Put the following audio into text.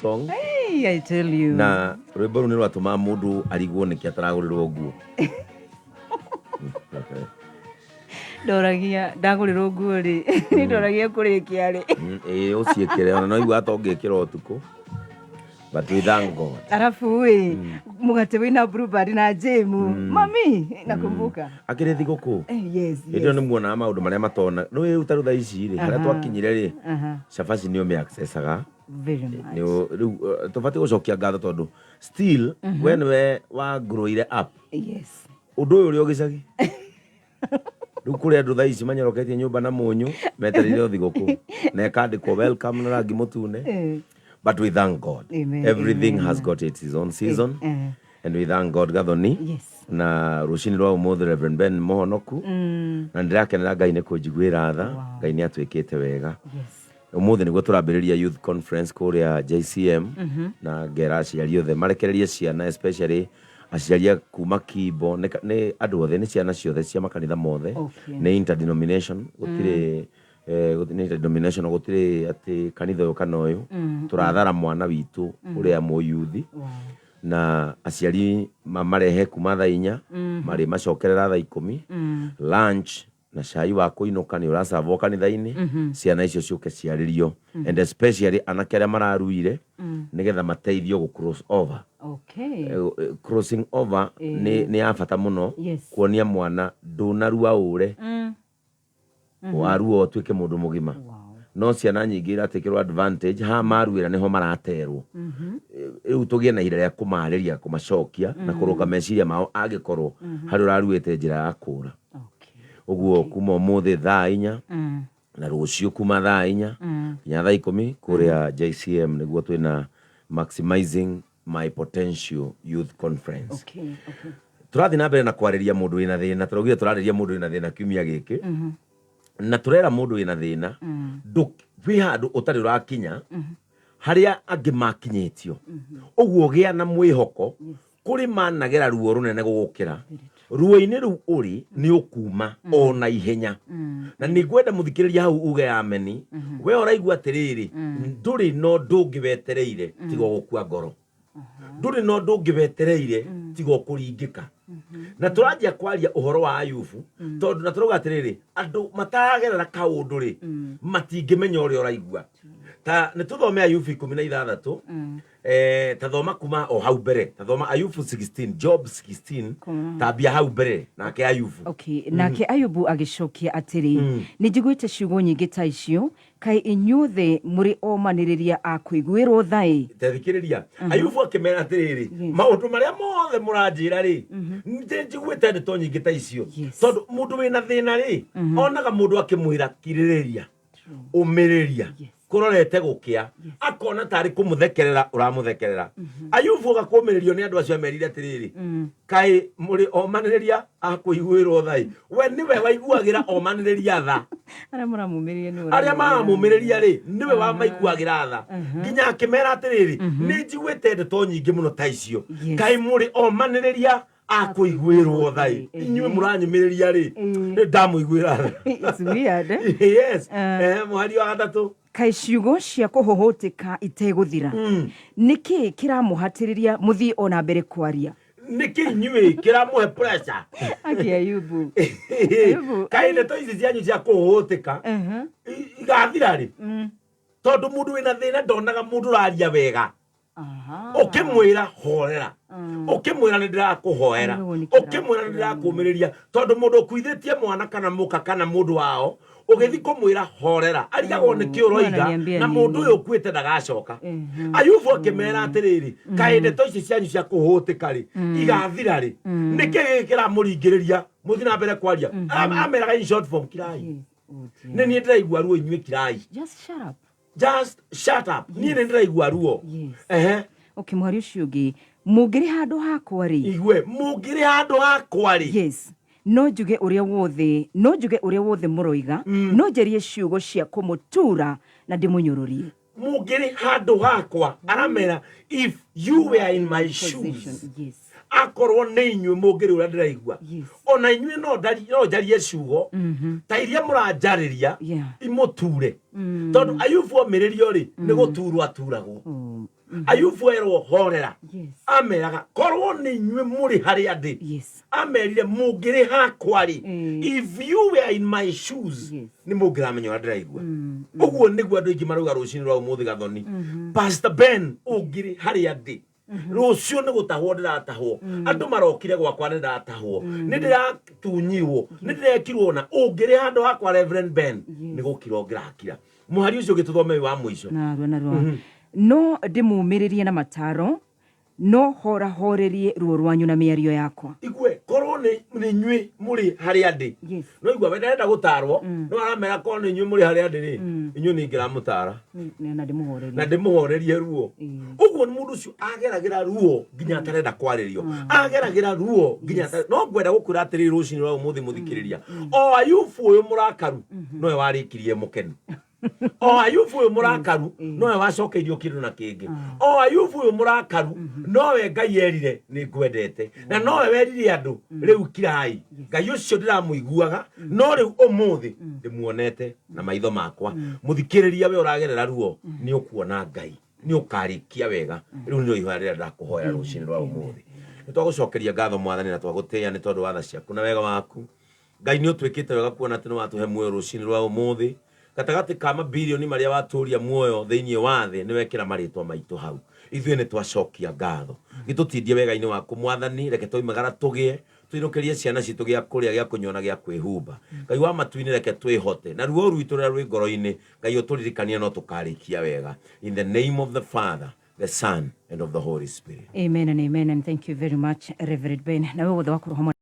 song. Hey, I tell you. Na rwĩmbo rũu nĩ rwatũmaga mũndũ arigwo nĩkĩ ataragũrĩrwo nguo. Ndoragia ndagũrĩrwo nguo rĩ, nĩ ndoragia kũrĩkia rĩ. Ĩĩ, ũciĩkĩre ona no igua atongĩkĩra ũtukũ, but we thank God. Arabu ĩ mũgate wĩna blueband na jam, mami, nakumbuka. Akĩrĩ thigũkũ. Yes. Hĩndĩ ĩyo nĩ muonaga maũndũ marĩa matona nĩ rĩu ta rĩu thaa ici rĩ, harĩa twakinyire rĩ, cabaci nĩ ũmĩ accessaga. Very much. Rĩu tũbatiĩ gũcokia ngatho tondũ still we nĩwe wa growire up. Ũndũ ũyũ ũrĩ o gĩcagi. Rĩu kũrĩ andũ thaa ici manyoroketie nyũmba na mũnyũ metereire o thigũkũ na ĩkandĩkwo welcome na rangi mũtune. But we thank God. Amen, Everything amen. has got its own season. And we thank God, Gathoni. Na rũcinĩ rwa ũmũthĩ Reverend Ben mũhonoku. Na ndĩrakenera Ngai nĩ kũnjiguĩra tha. Ngai nĩ atwĩkĩte wega. Ũmũthĩ nĩguo tũrambĩrĩria youth conference kũrĩa JCM. Na ngera aciari othe marekererie ciana, especially aciari a kuma Kimbo, nĩ andũ othe, nĩ ciana ciothe cia makanitha mothe. Nĩ interdenomination, gũtirĩ nĩ interdenomination, gũtirĩ atĩ kanitha ũyũ kana ũyũ. Tũrathara mwana witũ ũrĩa mũyuthi. Na aciari marehe kuma thaa 4, marĩ macokerera thaa 10. Lunch na cai wa kũinũka nĩ ũracabwo kanitha-inĩ. Ciana icio ciũke ciarĩrio, and especially anake arĩa mararuire, nĩgetha mateithio gũ cross over. Crossing over nĩ ya bata mũno. Kuonia mwana ndũnarua ũre, warua ũtuĩke mũndũ mũgima. No ciana nyingĩ iratakĩrwo advantage ha maruĩra nĩho maraterwo. Rĩu tũgĩe na ihinda rĩa kũmarĩria, kũmacokia na kũrũnga meciria mao angĩkorwo harĩ ũraruĩte njĩra ya kũra. Ũguo kuma ũmũthĩ thaa 4 na rũciũ kuma thaa 4 nginya thaa 10 kũrĩa JCM nĩguo twĩna Maximizing My Potential Youth Conference. Tũrathiĩ na mbere na kwarĩria mũndũ wĩna thĩna. Tũraugire tũrarĩria mũndũ wĩna thĩna kiumia gĩkĩ. Na tũrera mũndũ wĩna thĩna, wĩ handũ ũtarĩ ũrakinya harĩa angĩ makinyĩtio. Ũguo gĩa na mwĩhoko kũrĩ managera ruo rũnene gũgũkĩra. Ruo-inĩ rũu ũrĩ nĩ ũkuma o na ihenya. Na nĩ ngwenda mũthikĩrĩria hau uge ameni. We ũraigua atĩrĩrĩ, ndũrĩ na ũndũ ũngĩ wetereire tiga gũkua ngoro. Ndũrĩ na ũndũ ũngĩ wetereire tiga kũringĩka. Na tũranjia kwaria ũhoro wa Ayubu tondũ na tũrauga atĩrĩrĩ, andũ mataragerera kaũndũ rĩ, matingĩmenya ũrĩa ũraigua. Ta nĩ tũthome Ayubu 16. Ta thoma kuma o hau mbere, ta thoma Ayubu 16, Job 16. Tambia hau mbere nake Ayubu. Okay. Nake Ayubu agĩcokia atĩrĩ, Nĩ njiguĩte ciugo nyingĩ ta icio, kaĩ inyuothe mũrĩ omanĩrĩria a kũiguĩrwo tha-ĩ! Tethikĩrĩria, Ayubu akĩmera atĩrĩrĩ, maũndũ marĩa mothe mũranjĩra rĩ, nĩ njiguĩte ndeto nyingĩ ta icio. Tondũ mũndũ wĩna thĩna rĩ, onaga mũndũ akĩmwĩra kirĩrĩria, ũmĩrĩria, kũrorete gũkĩa, akona tarĩ kũmũthekerera ũramũthekerera. Ayubu agakũmĩrĩrio nĩ andũ acio amerire atĩrĩrĩ, kaĩ mũrĩ omanĩrĩria a kũiguĩrwo tha-ĩ! We nĩwe waiguagĩra omanĩrĩria tha. Arĩa maramũmĩrĩria nĩwe Arĩa ũramaiguĩra. maramũmĩrĩria rĩ, nĩwe wamaiguagĩra tha, nginya akĩmera atĩrĩrĩ, nĩ njiguĩte ndeto nyingĩ mũno ta icio. Kaĩ mũrĩ omanĩrĩria a kũiguĩrwo tha-ĩ! Inyuĩ mũranyũmĩrĩria rĩ, nĩ ndamũiguĩra tha. It's weird, eh? Yes. Mũhari wa gatatũ. Kaĩ ciugo cia kũhũhũtĩka itegũthira? Nĩ kĩĩ kĩramũhatĩrĩria mũthiĩ o na mbere kwaria? Nĩkĩ inyuĩ kĩramũhe pressure? Aki Ayubu. Ayubu. Kaĩ ndeto ici cianyu cia kũhũhũtĩka igathira rĩ? Tondũ mũndũ wĩna thĩna ndonaga mũndũ ũraria wega. Ũkĩmwĩra horera, ũkĩmwĩra nĩ ndĩrakũhoera, Nĩguo nĩ kĩra- ũkĩmwĩra nĩ ndĩrakũmĩrĩria, tondũ mũndũ ũkuithĩtie mwana kana mũka kana mũndũ wao, ũgĩthi kũmwĩra horera, arigagwo nĩ kĩ ũroiga. Unaniambia Na mũndũ nini? ũyũ ũkuĩte ndagacoka. Ayubu akĩmera atĩrĩrĩ, kaĩ ndeto ici cianyu cia kũhũtĩka rĩ, igathira rĩ? Nĩkĩ gĩkĩ kĩramũringĩrĩria mũthiĩ na mbere kwaria? Ameraga in short form, kirai. Oh, dear. Nĩ niĩ ndĩraigua ruo, inyuĩ kirai. Just shut up. Just shut up, niĩ nĩ ndĩraigua ruo. Ehe. Okay, mũhari ũcio ũngĩ. Mũngĩrĩ handũ hakwa rĩ. Igue, mũngĩrĩ handũ hakwa rĩ. Yes. No njuge ũrĩa wothe, no njuge ũrĩa wothe mũroiga, no njarie ciugo cia kũmũtuura na ndĩmũnyũrũrie. Mũngĩrĩ handũ hakwa, aramera, if you were in my shoes. Position. Akorwo nĩ inyuĩ mũngĩrĩ ũrĩa ndĩraigua, ona inyuĩ no njarie ciugo ta iria mũranjarĩria imũture, tondũ Ayubu omĩrĩrio rĩ, nĩ gũturwo aturagwo. Ayubu erwo horera, ameraga korwo nĩ inyuĩ mũrĩ harĩa ndĩ. Amerire mũngĩrĩ hakwa rĩ, if you were in my shoes, nĩ mũngĩramenya ũrĩa ndĩraigua. Ũguo nĩguo andũ aingĩ marauga rũcinĩ rwa ũmũthĩ. Gathoni, Pastor Ben, ũngĩrĩ harĩa ndĩ rũciũ nĩ gũtahwo ndĩratahwo, andũ marokire gwakwa, nĩ ndatahwo, nĩ ndĩratunyirwo, nĩ ndĩrekirwo, na ũngĩrĩ handũ hakwa, Reverend Ben, nĩ gũkira ũngĩrakira. Mũhari ũcio ũgĩtũthome wĩ wa mũico. Narua narua. No ndĩmũmĩrĩrie na mataro, no horahorerie ruo rwanyu na mĩario yakwa. Igue, korwo nĩ inyuĩ mũrĩ harĩa ndĩ. No igua we ndarenda gũtarwo, no aramera korwo nĩ inyuĩ mũrĩ harĩa ndĩ rĩ, inyuĩ nĩ ingĩramũtara na ndĩmũhorerie na ndĩmũhorerie ruo. Ũguo nĩ mũndũ ũcio ageragĩra ruo nginya atarenda kwarĩrio, ageragĩra ruo nginya no ngwenda gũkwĩra atĩrĩrĩ rũcinĩ rwa ũmũthĩ, mũthikĩrĩria, o Ayubu ũyũ mũrakaru nowe warĩkirie mũkenu, o Ayubu ũyũ mũrakaru nowe wacokeirio kĩndũ na kĩngĩ, o Ayubu ũyũ mũrakaru nowe Ngai erire nĩ ngwendete, na nowe werire andũ rĩu kirai. Ngai ũcio ndĩramũiguaga, no rĩu ũmũthĩ ndĩmuonete na maitho makwa. Mũthikĩrĩria, we ũragerera ruo, nĩ ũkuona Ngai, nĩ ũkarĩkia wega. Rĩu nĩrĩo ihoya rĩrĩa ndakũhoera rũcinĩ rwa ũmũthĩ. Nĩ twagũcokeria ngatho, Mwathani, na twagũtĩĩa nĩ tondũ wa tha ciaku na wega waku. Ngai, nĩ ũtwĩkĩte wega kuona atĩ nĩ watũhe muoyo rũcinĩ rwa ũmũthĩ. Gatagatĩ ka mabirioni marĩa watũria muoyo thĩinĩ wa thĩ, nĩ wekĩra marĩtwa maitũ hau. Ithuĩ nĩ twacokia ngatho. Gĩtũtindie wega-inĩ waku, Mwathani. Reke twoimagara tũgĩe tũinũkĩrie ciana citũ gĩa kũrĩa, gĩa kũnyua na gĩa kwĩhumba. Ngai wa matu-inĩ, reke twĩhote na ruo rwitũ rũrĩa rwĩ ngoro-inĩ. Ngai, ũtũririkanie no tũkarĩkia wega. In the name of the Father, the Son and of the Holy Spirit. Amen and amen, and thank you very much, Reverend Ben. Nawe wothe wakorwo hamwe.